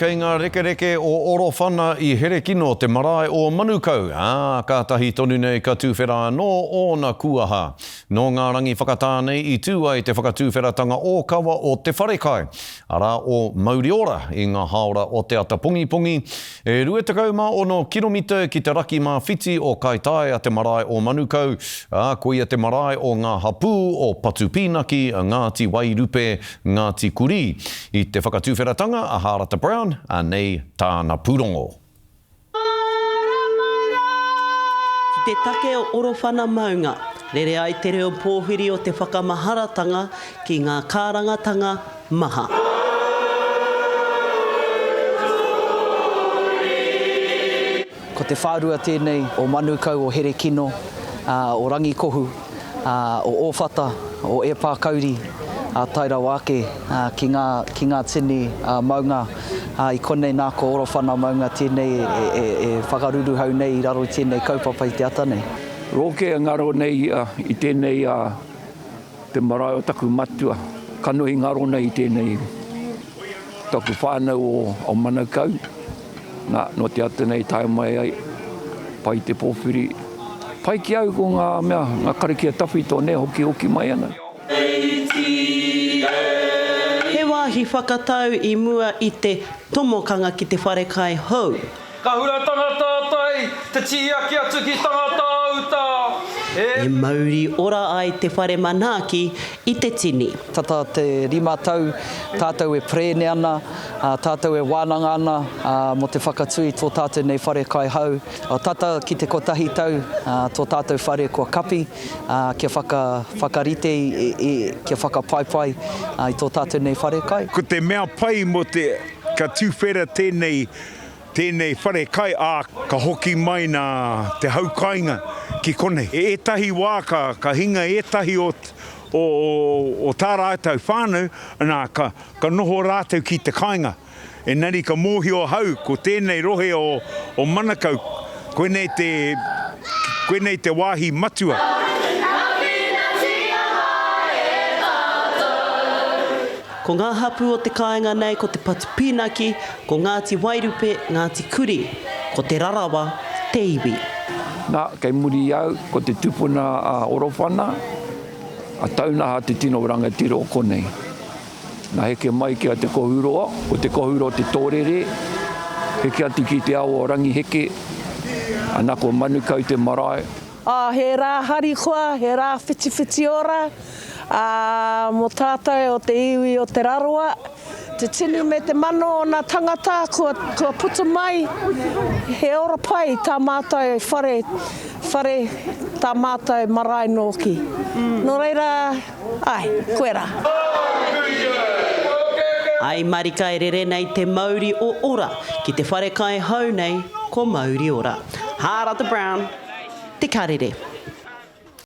Kei ngā rekereke o Orowhana i Herekino te marae o Manukau, ā, kātahi tonu nei ka tuwhera anō ōna kuaha. Nō ngā rangi whakatā nei i tū ai te whakatuwheratanga ōkawa o te wharekai, arā, o Mauriora i ngā hāora o te ata pongipongi. E 26 kiromita ki te raki mā whiti o Kaitaia te marae o Manukau, ā, koia te marae o ngā hapū o Patupīnaki, Ngāti Wairupe, Ngāti Kurī. I te whakatuwheratanga a Hārata Brown, anei tāna pūrongo. Ki te take o Orowhana maunga, rere ai te reo pōwhiri o te whakamaharatanga ki ngā kārangatanga maha. Ko te whārua tēnei o Manukau, o Herekino, o Rangikohu, o Ōwhata, o Ēpākauri, tae rawa ake ki ngā, ki ngā tini maunga. I konei nā ko Orowhana maunga tēnei e whakaruruhau nei i raro i tēnei kaupapa i te ata nei. Roke e ngaro nei i tēnei Te marae o taku matua, kanohi ngaro nei i tēnei taku whānau o Manukau. Nā, nō te ata nei tae mai ai, pai te pōwhiri. Pai ki au ko ngā mea, ngā karakia tawhito nē, hokihoki mai ana. He wāhi whakatau i mua i te tomokanga ki te wharekai hou. Ka hura tangata tai, te tiaki atu ki tangata uta, e. E mauri ora ai te whare manaaki i te tini. Tata te rima tau tātou e perēne ana, tātou e wānanga ana mō te whakatū i tō tātou nei whare kai hou. Tata ki te kotahi tau tō tātou whare kua kapi kia whakarite, kia whakapaipai i tō tātou nei whare kai. Ko te mea pai mō te, ka tuwhera tēnei Tēnei whare kai, ā, ka hoki mai nā te hau kainga ki konei. Ētahi wā ka, ka hinga ētahi o, o, o tā rātou whānau, nā, ka, ka noho rātou ki te kāinga. Engari ka mōhio ahau ko tēnei rohe o, o Manukau, koinei te, koinei te wāhi matua. Ko ngā hapū o te kāinga nei ko Te Patupīnaki, ko Ngāti Wairupe, Ngāti Kuri, ko Te Rarawa te iwi. Na, kei muri i au, ko te tupuna a Orowhana, a Taunaha te tino rangatira o konei. Na, heke mai ki a Te Kohuroa, ko Te Kohuroa te tōrere, heke atu ki te awa o Rangiheke, ana ko Manukau te marae. Ā, he rā harikoa, he rā whitiwhiti ora, ā, mō tātou o te iwi o Te Rarawa, te tini me te mano o nā tangata kua, kua puta mai, he ora pai tā mātou whare, whare, tā mātou marae nōki. Nō reira, āe, koirā. Ai marika e rere nei te mauri o ora ki te wharekai hou nei ko Mauri Ora. Hārata Brown. Te Karere.